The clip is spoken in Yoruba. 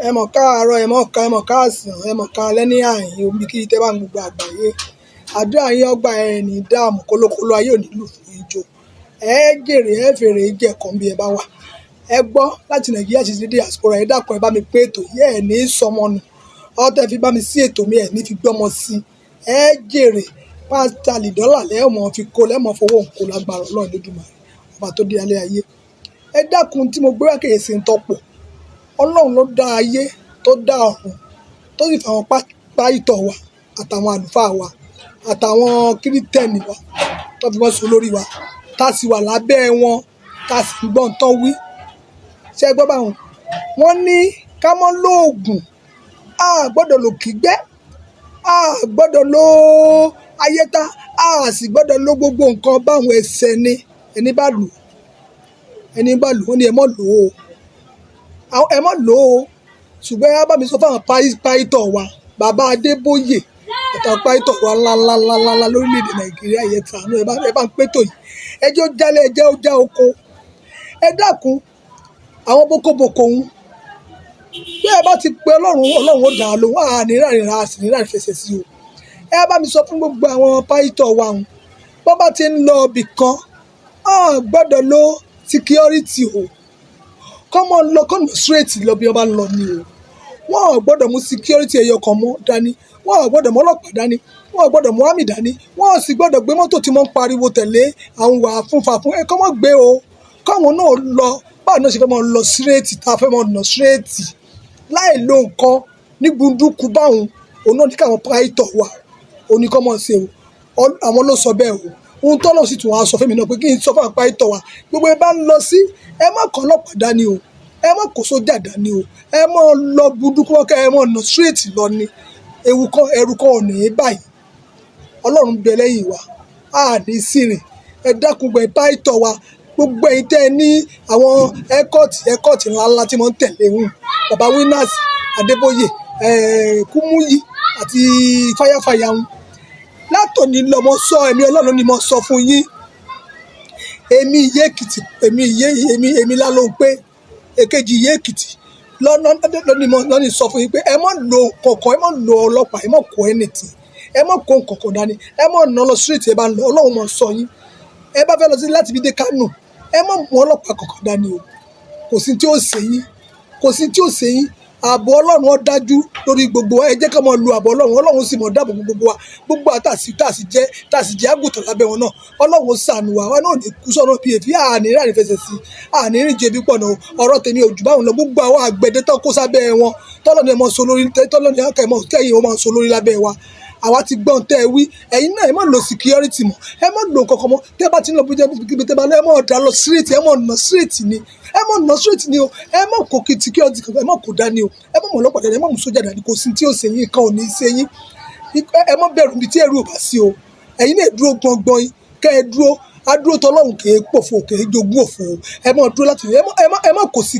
Ẹ mọ̀ káàárọ̀, ẹ mọ̀ ká, ẹ mọ̀ káàsán, ẹ mọ̀ káalẹ́ ní ààyè omi kí tẹ́ bá ń gbogbo àgbáyé. Àdúrà yín ọgbà ẹ ní dààmú, kólókóló ayé ò ní lù fún yín jó. Ẹ jèrè, ẹ fèrè jẹ̀kọ bí ẹ bá wà. Ẹ gbọ́ láti Nàìjíríà títí dé diaspora, ẹ dákun, ẹ bá mi pé ètò yìí, ẹ ní sọmọ nù. Ọwọ́ tẹ́ fi bá mi sí ètò mi, ẹ ní fi gbọ́mọ sí. Ẹ jèrè, pásítálì dọ́là lẹ́ ò mọ̀ fi kó lẹ́ mọ̀ fowó ń kó lágbára Ọlọ́run Olódùmarè, ọba tó dé alẹ́ ayé. Ẹ dákun, tí mo gbé wá kìí ṣe ń tọ́pọ̀. Ọlọ́run ló dá ayé, tó dá ọ̀run, tó sì fàwọn pásítọ̀ wa àtàwọn àlùfáà wa àtàwọn Kírísítẹ́nì wa tó fi wọ́n so lórí wa, tá sì wà lábẹ́ wọn, tá sì ń gbọ́ ń tán wí. Ṣé ẹ gbọ́ báwọn? Wọ́n ní ká mọ́ lóògùn, a gbọ́dọ̀ lò kígbẹ́, a gbọ́dọ̀ lo ayẹta, a sì gbọ́dọ̀ lo gbogbo nǹkan báwọn. Ẹsẹ̀ ni ẹni bá lò, ẹni bá lò, wọ́n ní ẹ mọ́ lò ó, ẹ mọ́ lò ó. Ṣùgbọ́n ẹ bá mi sọ fún àwọn pásítọ̀ wa, bàbá Adébóyè àtàwọn pásítọ̀ wa ńlá ńlá ńlá ńlá ńlá lórílẹ̀‐èdè Nàìjíríà yẹn, tàánú, ẹ bá ń pétò yìí, ẹ jẹ́ ó jálẹ̀, ẹ jẹ́ ó já oko. Ẹ dákun, àwọn bókóbókó ń bí ẹ bá ti pe Ọlọ́run, Ọlọ́run ó dà á lóhùn. Àní ràrìnrà sì ní ràrìn fẹsẹ̀ sí o. Ẹ bá mi sọ fún gbogbo àwọn pásítọ̀ wa hùn, bó bá ti ń lọ ibì kan, á gbọ́dọ̀ lo security o. Kọ́mọ lọ kọ́nà straight lọ bí wọ́n bá ń lọ ni o. Wọ́n ò gbọ́dọ̀ mú security ẹyọ kan mọ́ dání, wọ́n ò gbọ́dọ̀ mú ọlọ́pàá dání, wọ́n ò gbọ́dọ̀ mú army dání, wọ́n ò sì gbọ́dọ̀ gbé mọ́tò tí wọ́n ń pariwo tẹ̀lé àwọn wà fúnfà fún ẹ. Kọ́mọ gbé o, káwọn náà lọ. Báwo náà ṣe fẹ́ mọ́ lọ straight, tá a fẹ́ mọ́ nà straight láì lo nǹkan ní gbunduku báwọn? Òun náà ní káwọn pásítọ̀ wa oníkọ́mọ̀ ṣe o. Àwọn ló sọ bẹ́ẹ̀ o. Ohun tọ́lọ̀ sì tún wá sọ fún mi náà pé kí n sọ fún àwọn pásítọ̀ wa gbogbo ẹ bá ń lọ sí, ẹ má kọ́ ọlọ́pàá dání o, ẹ má kó sójà dání o. Ẹ má lọ gbunduku wọn, kẹ́ ẹ má nà straight lọ ni. Ewu kan, ẹrù kan ò ní báyìí. Ọlọ́run bẹ lẹ́yìn wa, a ní sírìn. Ẹ dákun, gbẹ pásítọ̀ wa gbogbo ẹ̀yin tẹ́ ẹ ní àwọn escort ńláńlá tí wọ́n ń tẹ̀lé hùn, bàbá Winners Adébóyè, Kúmúyì àti fáyàfáyà ń látòní lọ, mo sọ, ẹ̀mí Ọlọ́run ni mo sọ fún yín. Èmi ìyé Èkìtì, èmi ìyé, èmi èmi lálóhùn pé èkejì ìyé Èkìtì lọ́ní mo lọ́ní sọ fún yín pé ẹ má lo kọ̀ọ̀kan, ẹ má lo ọlọ́pàá, ẹ má kó anything, ẹ má kó nǹkankan dání. Ẹ má ná lọ street ẹ bá ń lọ. Ọlọ́run mọ̀ sọ yín. Ẹ bá fẹ́ lọ sí láti fi dé Kánò, ẹ má mú ọlọ́pàá kankan dání o. Kò sí tí ó ṣe yín, kò sí tí ó ṣe yín. Ààbò Ọlọ́run ó dájú lórí gbogbo wa. Ẹ jẹ́ ká máa lu ààbò Ọlọ́run, Ọlọ́run sì mọ̀ dáàbò bo gbogbo wa. Gbogbo àtàsí tàsí jẹ́ tàsí jẹ́ àgùntàn lábẹ́ wọn náà, Ọlọ́run ó ṣàánú wa. Wa náà ní kú sọ́nà bíi èéfín, àní rà ní fẹsẹ̀ sí, àní rìn jẹ̀bi pọ̀ náà. Ọ̀rọ̀ tèmi ò jù báwọn lọ. Gbogbo àwọn àgbẹ̀dẹ tó kó sábẹ́ wọn, tọ́lọ́ ni ẹ mọ̀ so lórí, tọ́lọ́ ni kẹ́yìn wọn máa so lórí lábẹ́ wa. Àwa ti gbọ́n tẹ́ ẹ wí. Ẹ̀yin náà, ẹ má lo security mọ́, ẹ má lo kankan mọ́. Tẹ́ bá ti ń lọ bí tẹ́ bá lọ, ẹ má dá lọ straight, ẹ má nà straight ni, ẹ má nà straight ni o. Ẹ má kó security kankan, ẹ má kó dání o, ẹ má mọ̀ ọlọ́pàá dání, ẹ má mú sójà dání. Kò sí tí ó ṣe yín, kan ò ní ṣe yín. Ẹ má bẹ̀rù ibi tí ẹ̀rù ò bá sí o. Ẹ̀yin náà dúró gbọngbọn, kẹ́ ẹ dúró adúró tọlọ́run, kì í pòfo, kì í jogún òfo. Ẹ má dúró láti ẹ má kó sí.